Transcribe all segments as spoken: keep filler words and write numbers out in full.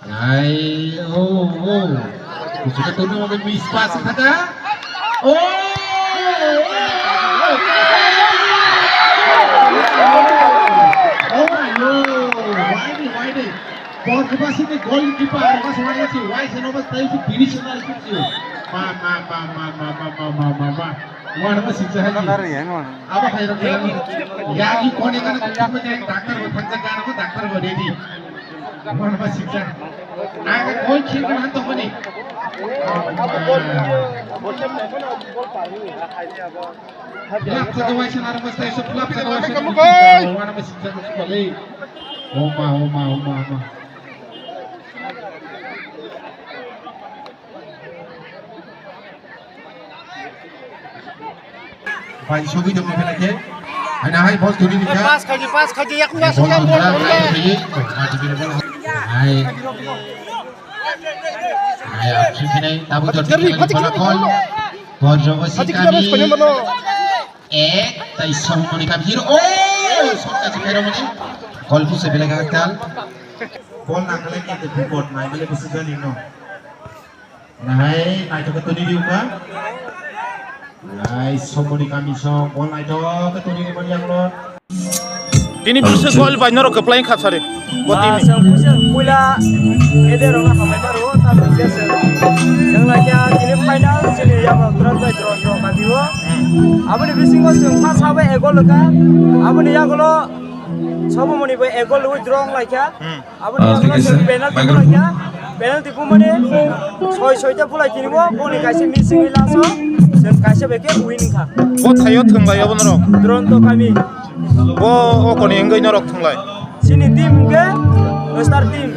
Ai, oh, oh. Kuchuka tunu mo miss pass thaka. Oh! Oh my, oh! Why me, why me? Ball kipa sini goalkeeper, mas wala si, why se no mas tayo si finish na si. Ma, ma, ma. Wana ma siksa hai. Aba khai rok ya. Ya ki kone kana kuchuk ma jai doctor bo thangja kana ma doctor bo ready. Wana ma siksa. Aga koi khil kana to mani. Club sa dawai sana aro ma sai so club sa dawai sana. Wana ma siksa ko le. Oma, oma, oma, oma. Bai sogwi dong phela khe. Haina hai bol tuni ni kha. Pass khaji, pass khaji, yak pass khaji, bol tuni. Hai. Hai, action khinai, tabu jor khinai, bola kol. Bol jogo sikami. Ek, tai song moni kam hero. Oh, shot kachi phero moni. Gol puse bela gakal. Bol nangkale kete bukot nai bele busu jani no. Nahai, naithoke tuni di wngkha. Nahai, somoni kami song, bol naithoke tuni di mani anglo. Tini bisa gol bai norok kwplai kha sari. Bo tini. Song bisa puila ede rong hamai maro, ta bisa se. Yang lagi tini final sini yang berat bai draw draw kami wo. Aboni bisingo song pas habai egol ka. Aboni yang lo sobo moni bai egol withdraw lai kha. Aboni penalty phulai kha, penalty phumani soi soita phulai tini bo, boni kaisa missing wi laso, sen kaisa beke win kha. Bo thaio thwnglai obo norok. Duronto kami. Bo okoni wngwi norok thwnglai. Sini team hwnkhe star team.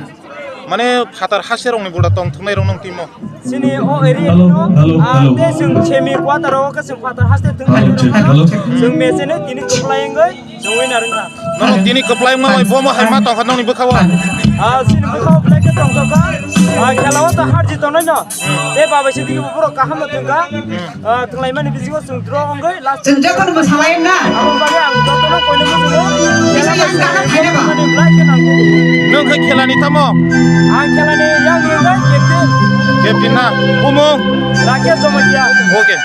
Mane phatar haste rokni boda tong thwngnai rok nong team o. Sini o area no, ah, te sing semi quarter o ke sing phatar haste thwnglai rok. Sing mechene tini kwplai wngwi. Chwngwi narwkha. Norok tini kwplai wngma bai bomo hai ma tongkha nokni bwkhao. Ah, chini bwkhao belai khe tongkha. Ah, khela o to har jit tongnai no. Tei baba se digi borok kaham no thwngkha. Ah, thwnglaimani bisingo chwng draw wngwi last. Chwng jotono bwsalai na. Abo bagwi ang jotono koino muchungo. Khela bai ang kaham khaina ba. Belai khe nangkukgo. Nwng khe khelani tamo? Ang khelani yang wngkha captain. Captain na? Bumung? Rakesh Jamatia. Okay.